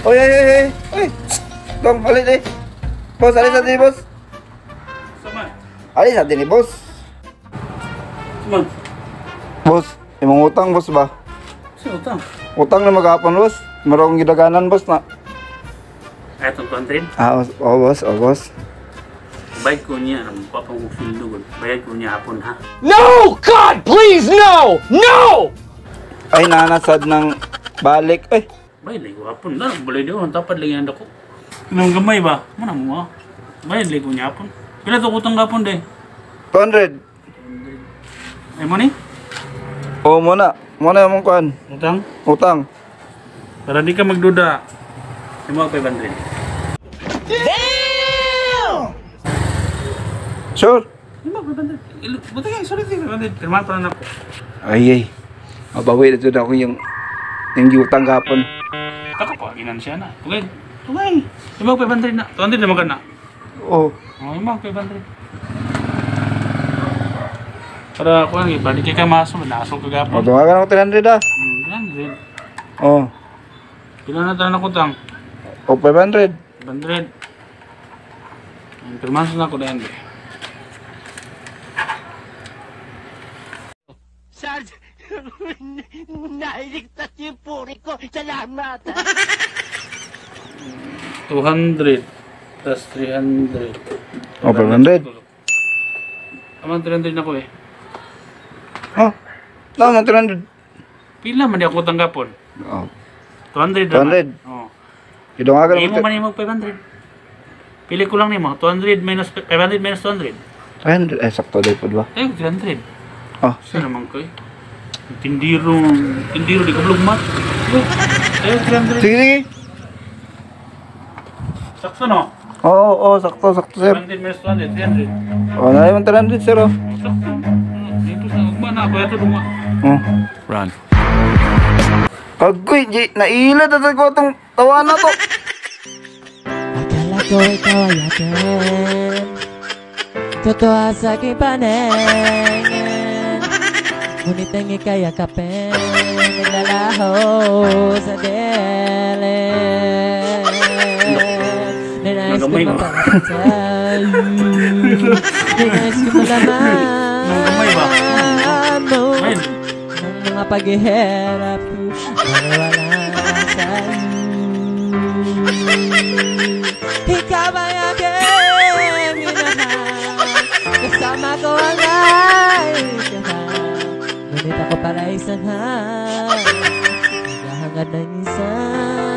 Oy, oy, oy, oy. Oy. Psst. Dong, alis eh. Boss, alis sa dini, boss. Sama. Alis sa dini, boss. Sama. Boss, imong utang, boss ba? Sa utang. Utang na maghapon, boss. Marong gidaganan, boss na. Ay, itong 200. Ah, oh, boss, oh, boss. Bayad ko niya. Ang papang kong sweldo. Bayad ko niya hapon ha. No! God, please, no! No! Ay, nanasad ng balik. Ay, Bayad lagi ko hapon. Darang balay di ko. Ang tapad lagi ang dako. Nung gamay ba? Muna mo ah. Bayad lagi ko niya hapon. Pila to utang hapon de? 200. Ay mo ni? Oh, muna. Muna yung kuan. Utang? Utang. Para di ka magduda. Imo 500. Sure. Imo 500. Buti ka, sorry, 500. Pirma pa na ako. Ay, ay. Mabawi na ako yung giutang gapon. Tako pa, ginan siya na. Tugay. Tugay. Imo 500 na. 200 na magana. Oh. Oh, imo 500. Para kuan balik kay ka maso, naso ka Oh, gapon. tungagan ako 300 ah. 300. Oh. Pila na tanan ako utang? Oh, 500. 500. Ang pirmaso na ako dahil. Sarge, nailigtas yung puri ko. Salamat. 200 plus 300. Oh, 500. Tama, 300 na ko eh. Oh. Tama, 300. Pila man di ako utang gapon? Oh. 200 naman. 200. Oh. Gidungagan Imo ako. man nimo 500. Pili ko lang nimo 200 minus 500 minus 200. 300. Ay, sakto dahil po ba? Ay, 300. Oh. Sino naman ko eh? Tindiro, tindiro di ka blugmat. Ay, 300. Sige, sige. Sakto no? Oo, oh, oh, sakto, sakto, sir. 200 minus 200, 300. Oh, na yung 300, sir, oh. Sakto. Dito sa ugma na ako ito luma. Oh. Run. Agoy, di, naila na ko itong tawa na to. Akala ko ikaw ay akin. Totoo sa aking paningin. Ngunit ang ika'y yakapin, naglalaho sa dilim. Ninais ko Nagamay mo. mapalapit sa'yo. Ninais ko malaman Nagamay ba? mo Ayun. ang mga paghihirap ko. Maniwala sa'yo. Ikaw ay aking minahal. Kasama ko ang ay. Ngunit ako pala ay sanghal. Naghahangad ng isang